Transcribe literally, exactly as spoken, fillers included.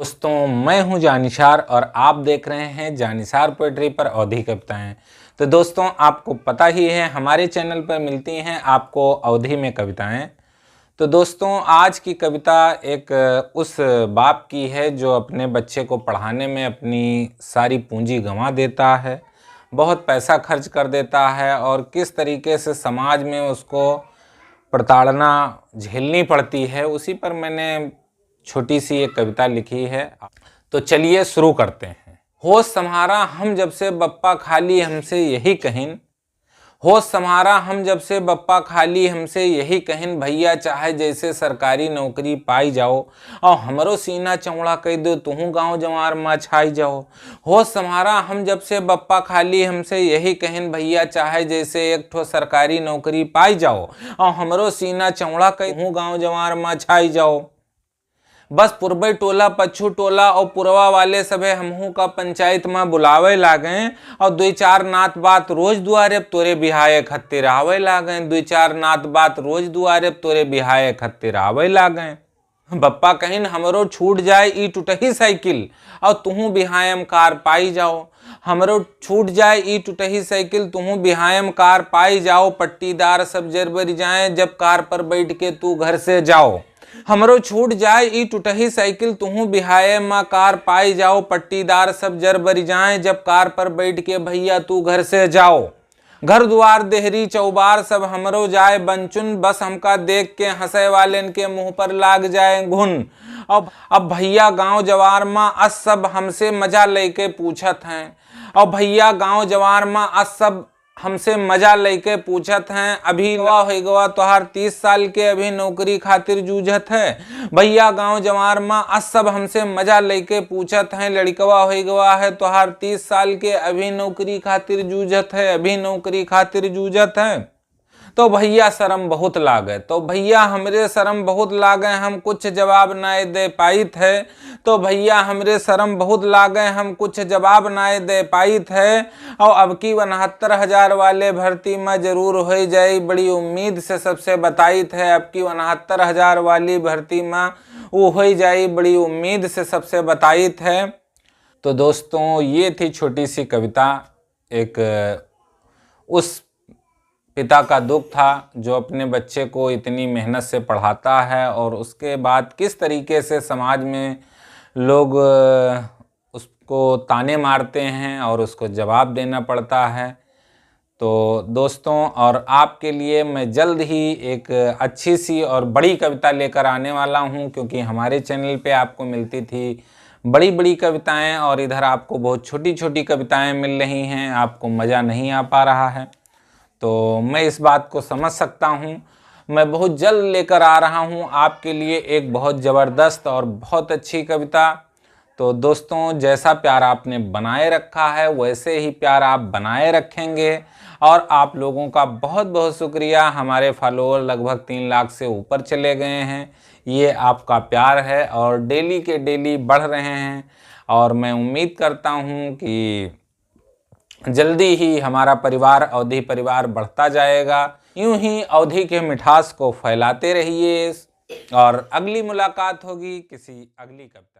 दोस्तों, मैं हूं जानिसार और आप देख रहे हैं जानिसार पोएट्री पर अवधी कविताएं। तो दोस्तों, आपको पता ही है, हमारे चैनल पर मिलती हैं आपको अवधी में कविताएं। तो दोस्तों, आज की कविता एक उस बाप की है जो अपने बच्चे को पढ़ाने में अपनी सारी पूंजी गंवा देता है, बहुत पैसा खर्च कर देता है और किस तरीके से समाज में उसको प्रताड़ना झेलनी पड़ती है, उसी पर मैंने छोटी सी एक कविता लिखी है। तो चलिए शुरू करते हैं। होश संभारा हम जब से बप्पा खाली हमसे यही कहिन, होश संभारा हम जब से बप्पा खाली हमसे यही कहिन, भैया चाहे जैसे सरकारी नौकरी पाई जाओ, और हमरो सीना चौड़ा कई दो, तुहूँ गाँव जवार मा छाई जाओ। होश संभारा हम जब से बप्पा खाली हमसे यही कहिन, भैया चाहे जैसे एक ठो सरकारी नौकरी पाई जाओ, और हमरो सीना चौड़ा कई, तुहूँ गाँव जवार मा छाई जाओ। बस पुरबई टोला पच्छू टोला और पुरवा वाले सभे हमहू का पंचायत में बुलावे लागें, और दुई चार नात बात रोज दुआरे अब तोरे बिहाए खत्तिर आवे लागें। दुई चार नात बात रोज दुआरे अब तोरे बिहाए खत्तिर आवे लागें। बप्पा कहिन, हमरो छूट जाए ई टुटही साइकिल, और तुहूँ बिहायम कार पाई जाओ। हमरो छूट जाए ई टुटही साइकिल, तुहूँ बिहायम कार पाई जाओ। पट्टीदार सब जर बर जाए जब कार पर बैठ के तू घर से जाओ। हमरो छूट जाए ई टुटही साइकिल, तुहूँ बिहाए मा कार पाई जाओ। पट्टीदार सब जर बर जाए जब कार पर बैठ के भैया तू घर से जाओ। घर दुआर देहरी चौबार सब हमरो जाए बंचुन, बस हमका देख के हंसे वालेन के मुंह पर लाग जाए घुन। अब, अब भैया गांव जवार मा अस सब हमसे मजा लेके पूछत हैं। अब भैया गांव जवार मा अस सब हमसे मजा लेके पूछत हैं, अभी गवा हो गवा तोहार तीस साल के, अभी नौकरी खातिर जूझत है। भैया गांव जवार मा अस सब हमसे मजा लेके पूछत हैं, लड़कवा हो गवा है तोहार तीस साल के, अभी नौकरी खातिर जूझत है, अभी नौकरी खातिर जूझत है। तो भैया शर्म बहुत लागे, तो भैया हमरे शर्म बहुत लागे, हम कुछ जवाब नाय दे पाइत है। तो भैया हमरे शर्म बहुत लागे, हम कुछ जवाब नाय दे पाइत है। और अब की उनहत्तर हजार वाले भर्ती में जरूर होई जाई, बड़ी उम्मीद से सबसे बताइत है। अब की उनहत्तर हजार वाली भर्ती में वो होई जाई, बड़ी उम्मीद से सबसे बताइत है। तो दोस्तों, ये थी छोटी सी कविता। एक उस पिता का दुख था जो अपने बच्चे को इतनी मेहनत से पढ़ाता है और उसके बाद किस तरीके से समाज में लोग, अ, उसको ताने मारते हैं और उसको जवाब देना पड़ता है। तो दोस्तों, और आपके लिए मैं जल्द ही एक अच्छी सी और बड़ी कविता लेकर आने वाला हूँ, क्योंकि हमारे चैनल पे आपको मिलती थी बड़ी-बड़ी कविताएं और इधर आपको बहुत छोटी-छोटी कविताएं मिल रही हैं, आपको मज़ा नहीं आ पा रहा है। तो मैं इस बात को समझ सकता हूँ। मैं बहुत जल्द लेकर आ रहा हूँ आपके लिए एक बहुत ज़बरदस्त और बहुत अच्छी कविता। तो दोस्तों, जैसा प्यार आपने बनाए रखा है, वैसे ही प्यार आप बनाए रखेंगे। और आप लोगों का बहुत बहुत शुक्रिया। हमारे फॉलोअर लगभग तीन लाख से ऊपर चले गए हैं। ये आपका प्यार है और डेली के डेली बढ़ रहे हैं। और मैं उम्मीद करता हूँ कि जल्दी ही हमारा परिवार, अवधी परिवार बढ़ता जाएगा। यूं ही अवधी के मिठास को फैलाते रहिए और अगली मुलाकात होगी किसी अगली कविता।